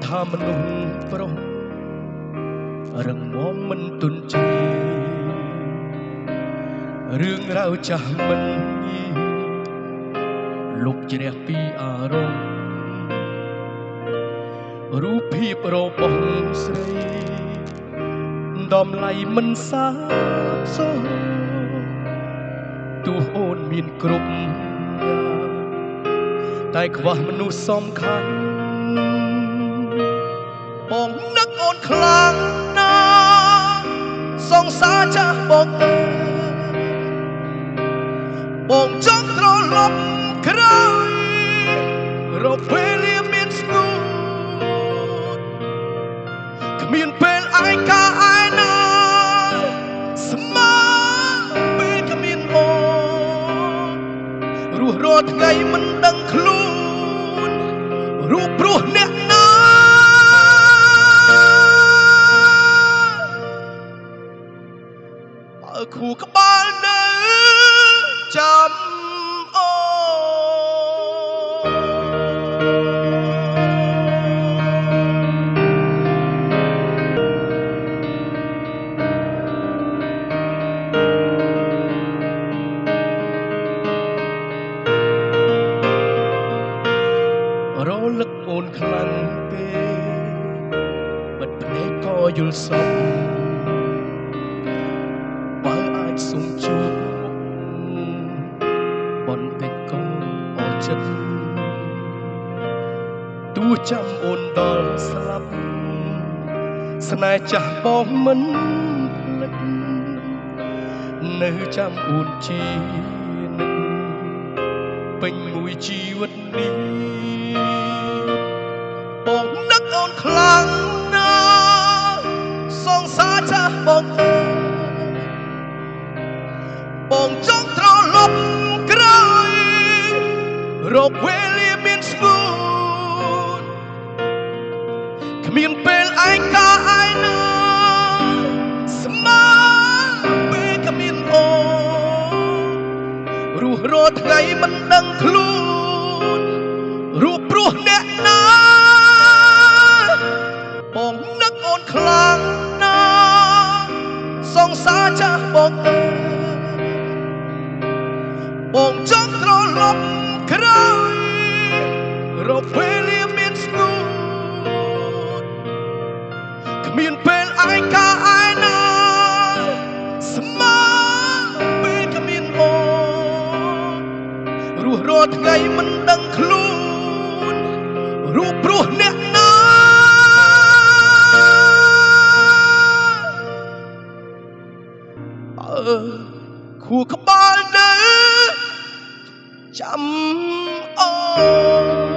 ថាមនុស្សប្រុសរឹងមាំមិនទន់ជ្រាយរឿងរ៉ាវចាស់មិនងាយលុបជ្រះពីអារម្មណ៍រូបភាពរបស់ស្រីតម្លៃមិនសាបសូន្យទោះអូនមានគ្រប់យ៉ាងតែខ្វះមនុស្សសំខាន់បងនឹកអូនខ្លាំងណាស់សង្សារចាស់បងអើយបងចង់ត្រឡប់ក្រោយរកពេលលាមានស្ងួតគ្មានពេលឯកាឯណាស្មើពេលគ្មានអូនរស់រាល់ថ្ងៃមិនដឹងខ្លួនរូបព្រោះអ្នកណាបើខួរក្បាលនៅចាំអូនរលឹកអូនខ្លាំងពេកបិទភ្នែកក៏យល់សពបើអាចសុំជួបមុខបន្តិចក៏អស់ចិត្តទោះចាំអូនដល់ស្លាប់ស្នេហ៍ចាស់បងមិនភ្លេចនៅចាំអូនជានិច្ចពេញមួយជីវិតនេះបងនឹកអូនខ្លាំងណាស់សង្សារចាស់បងអើយបងចង់ត្រឡប់ក្រោយរកវេលាមានស្ងួនគ្មានពេលឯកាឯណាស្មើពេលគ្មានអូនរស់រាល់ថ្ងៃមិនដឹងខ្លួនរូបព្រោះអ្នកណាបងនឹកអូនខ្លាំងណាស់សង្សារចាស់បងអើយបងចង់ត្រឡប់ក្រោយរកពេលលាមានស្ងួតគ្មានពេលឯកាឯណាស្មើពេលគ្មានអូនរស់រាល់ថ្ងៃមិនដឹងខ្លួនរូបព្រោះអ្នកណាបើខួរក្បាលនៅចាំអូន